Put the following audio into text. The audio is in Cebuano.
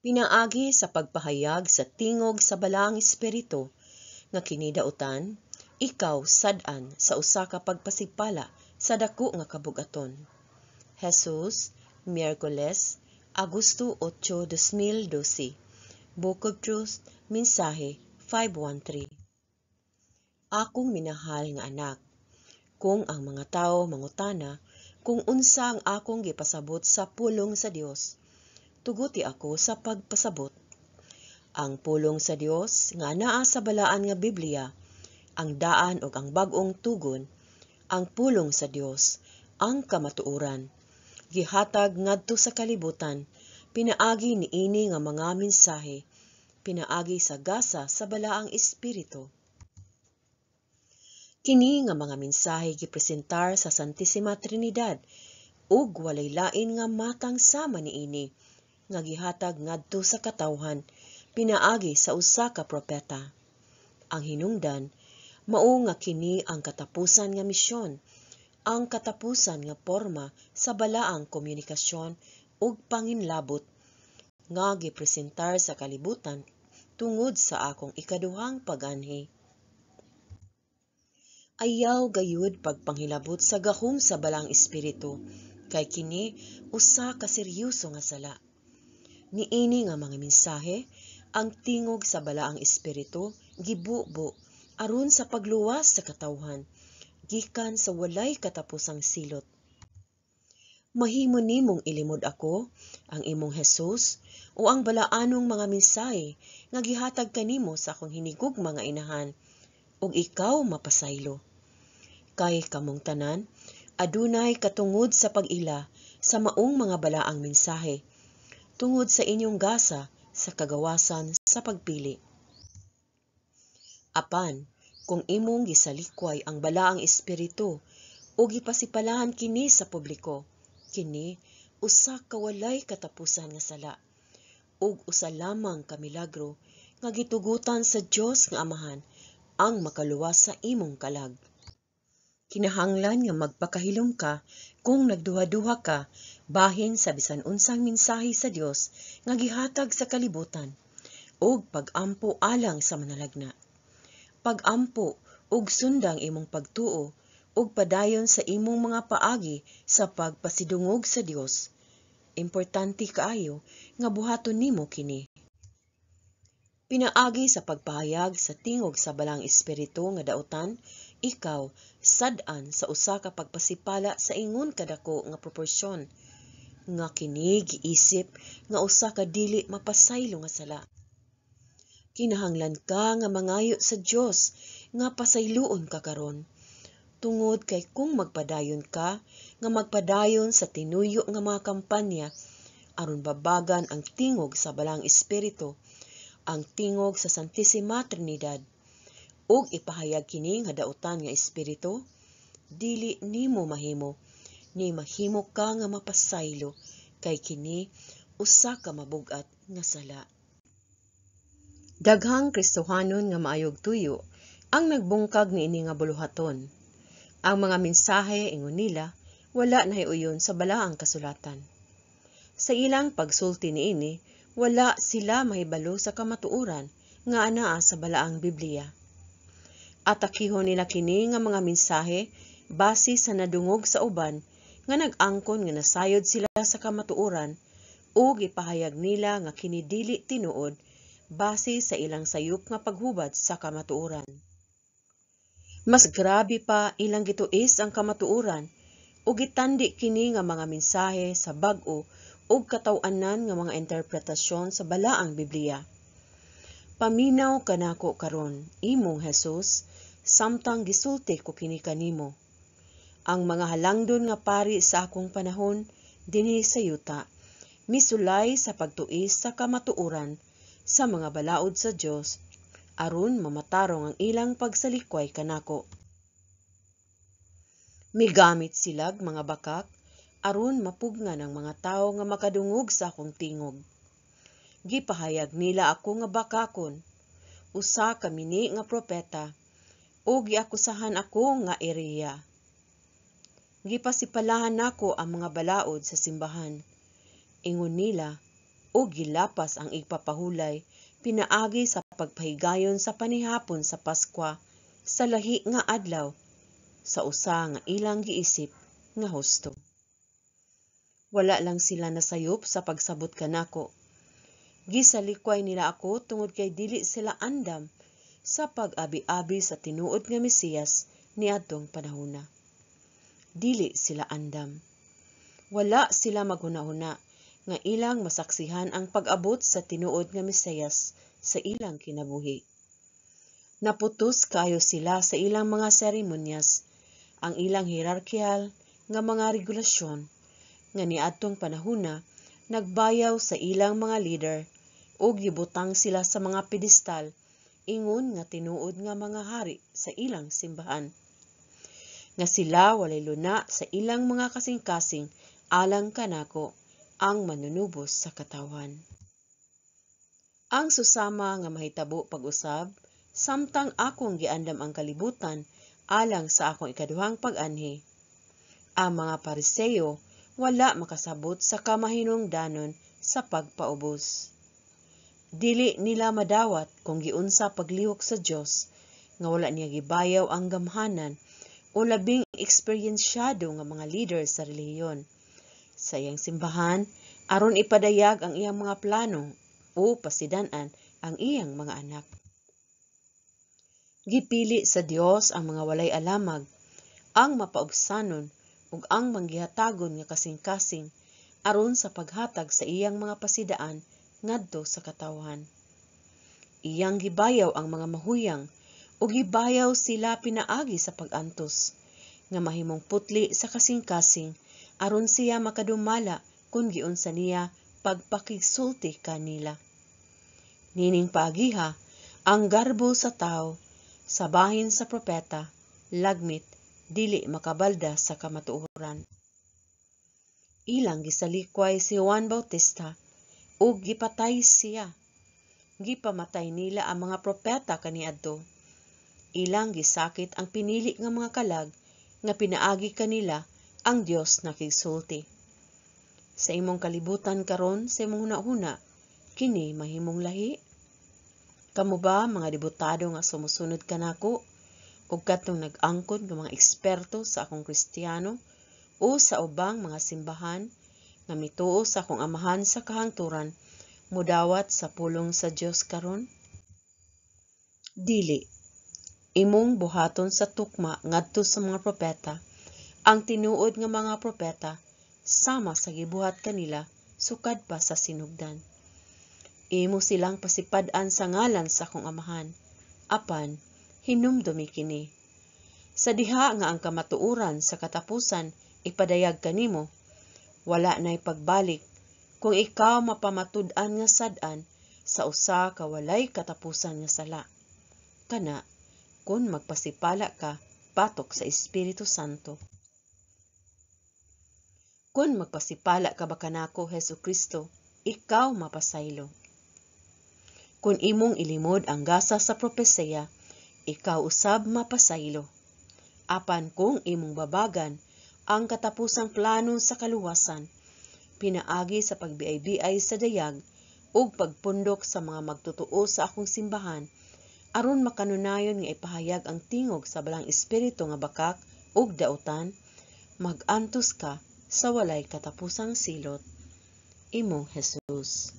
Pinaagi sa pagpahayag sa tingog sa Balaang Espiritu nga kini dautan, ikaw sad-an sa usa ka pagpasipala sa dako nga kabug-aton. Jesus, Miyerkules, Agosto 8, 2012. Book of Truth, Mensahe 513. Akong minahal nga anak, kung ang mga tawo mangutana kung unsa ang akong gipasabot sa pulong sa Dios, tuguti ako sa pagpasabot. Ang pulong sa Dios nga naa sa balaan nga Biblia, ang daan ug ang bag-ong tugon, ang pulong sa Dios, ang kamatuoran, gihatag ngadto sa kalibutan pinaagi niini nga mga mensahe, pinaagi sa gasa sa Balaang Espiritu. Kini nga mga mensahe gipresentar sa Santisima Trinidad ug walay lain nga matang sama niini nga gihatag ngadto sa katawhan pinaagi sa usa ka propeta. Ang hinungdan mao nga kini ang katapusan nga misyon, ang katapusan nga porma sa balaang komunikasyon ug panginlabot nga gipresentar sa kalibutan tungod sa akong ikaduhang pag-anhi. Ayaw gayud pagpanghilabot sa gahom sa Balaang Espiritu kay kini usa ka seryoso nga sala. Niini nga mga mensahe, ang tingog sa Balaang Espiritu gibubo aron sa pagluwas sa katawhan gikan sa walay katapusang silot. Mahimo nimong ilimod ako, ang imong Jesus, o ang balaanong mga mensahe nga gihatag kanimo sa akong hinigugma nga inahan, ug ikaw mapasaylo. Kay kamong tanan, adunay katungod sa pag-ila sa maong mga balaang mensahe, tungod sa inyong gasa sa kagawasan sa pagpili. Apan, kung imong gisalikway ang Balaang Espiritu o gipasipalahan kini sa publiko, kini usa ka walay katapusan nga sala ug usa lamang ka milagro nga gitugutan sa Dios nga Amahan ang makaluwas sa imong kalag. Kinahanglan nga magpakahilom ka kung nagduhaduha ka bahin sa bisan unsang mensahe sa Dios nga gihatag sa kalibutan ug pag-ampo alang sa manalagna. Pag-ampo ug sundang imong pagtuo ug padayon sa imong mga paagi sa pagpasidungog sa Dios. Importante kaayo nga buhaton nimo kini. Pinaagi sa pagpahayag sa tingog sa Balaang Espiritu nga dautan, ikaw sad-an sa usa ka pagpasipala sa ingon kadako nga proporsyon nga kini giisip nga usa ka dili mapasaylo nga sala. Kinahanglan ka nga mangayo sa Dios nga pasayloon ka karon. Tungod kay kung magpadayon ka nga magpadayon sa tinuyo nga mga kampanya aron babagan ang tingog sa Balaang Espiritu, ang tingog sa Santisima Trinidad, ug ipahayag kini nga dautan nga espiritu, dili nimo mahimo, ni mahimo ka nga mapasaylo kay kini usa ka mabug-at nga sala. Daghang Kristohanon nga maayog tuyo ang nagbungkag niini nga buluhaton. Ang mga mensahe, ingon nila, wala nahiuyon sa balaang kasulatan. Sa ilang pagsulti niini, wala sila mahibalo sa kamatuoran nga anaa sa balaang Biblia. Atakihon nila kini nga mga mensahe base sa nadungog sa uban nga nag-angkon nga nasayod sila sa kamatuoran ug ipahayag nila nga kini dili tinuod base sa ilang sayop nga paghubad sa kamatuoran. Mas grabe pa, ilang gituis ang kamatuoran ug gitandi kini nga mga mensahe sa bag-o ug kataw-anan nga mga interpretasyon sa balaang Biblia. Paminaw kanako karon, imong Jesus, samtang gisulti ko kini kanimo. Ang mga halangdon nga pari sa akong panahon dinhi sa yuta misulay sa pagtuis sa kamatuoran sa mga balaod sa Dios aron mamatarong ang ilang pagsalikway kanako. Migamit silag mga bakak aron mapugnan ang mga tawo nga makadungog sa akong tingog. Gipahayag nila ako nga bakakon, usa ka mini nga propeta, ug giakusahan ako nga erehiya. Gipasipalahan nako ang mga balaod sa simbahan. Ingon nila, Ug gilapas ang igpapahulay pinaagi sa pagpahigayon sa panihapon sa Paskwa sa lahi nga adlaw sa usa nga ilang giisip nga husto. Wala lang sila nasayop sa pagsabot kanako. Gisalikway nila ako tungod kay dili sila andam sa pag-abi-abi sa tinuod nga Mesiyas niadtong panahona. Dili sila andam. Wala sila maghuna-huna nga ilang masaksihan ang pag-abot sa tinuod nga Mesiyas sa ilang kinabuhi. Naputos kaayo sila sa ilang mga seremonyas, ang ilang hierarkiyal nga mga regulasyon nga niadtong panahona nagbayaw sa ilang mga leader ug gibutang sila sa mga pedestal ingon nga tinuod nga mga hari sa ilang simbahan. Nga sila walay luna sa ilang mga kasing-kasing alang kanako, ang manunubos sa katawhan. Ang susama nga mahitabo pag-usab samtang akong giandam ang kalibutan alang sa akong ikaduhang pag-anhi. Ang mga Pariseo wala makasabot sa kamahinungdanon sa pagpaubos. Dili nila madawat kung giunsa paglihok sa Dios nga wala niya gibayaw ang gamhanan o labing eksperyensyado nga mga leader sa relihiyon sa iyang simbahan aron ipadayag ang iyang mga plano o pasidan-an ang iyang mga anak. Gipili sa Dios ang mga walay alamag, ang mapaubsanon ug ang manggihatagon nga kasing-kasing aron sa paghatag sa iyang mga pasidaan ngadto sa katawhan. Iyang gibayaw ang mga mahuyang ug gibayaw sila pinaagi sa pag-antos nga mahimong putli sa kasing-kasing aron siya makadumala kung giunsa niya pagpakigsulti kanila. Nining paagiha, ang garbo sa tawo sa bahin sa propeta, lagmit dili makabalda sa kamatuoran. Ilang gisalikway si Juan Bautista ug gipatay siya. Gipamatay nila ang mga propeta kaniadto. Ilang gisakit ang pinili nga mga kalag nga pinaagi kanila ang Dios nakigsulti. Sa imong kalibutan karon, sa imong hunahuna, kini mahimong lahi? Kamo ba, mga debotado nga sumusunod kanako ug katong nag-angkon nga mga eksperto sa akong Kristiyano o sa ubang mga simbahan nga mituo sa akong Amahan sa kahangturan, mudawat sa pulong sa Dios karon? Dili. Imong buhaton sa tukma ngadto sa mga propeta, ang tinuod nga mga propeta, sama sa gibuhat kanila sukad pa sa sinugdan. Imo silang pasipad-an sa ngalan sa akong Amahan, apan hinumdumi kini. Sa diha nga ang kamatuoran sa katapusan ipadayag kanimo, wala na'y pagbalik kung ikaw mapamatud-an nga sad-an sa usa ka walay katapusan nga sala. Kana kung magpasipala ka batok sa Espiritu Santo. Kung magpasipala ka ba kanako, Hesus Kristo, ikaw mapasaylo. Kung imong ilimod ang gasa sa propesiya, ikaw usab mapasaylo. Apan kung imong babagan ang katapusang plano sa kaluwasan, pinaagi sa pagbiay-biay sa dayag ug pagpundok sa mga magtotoo sa akong simbahan, aron makanunayon nga ipahayag ang tingog sa Balaang Espiritu nga bakak ug dautan, mag-antos ka sa walay katapusang silot. Imong Jesus.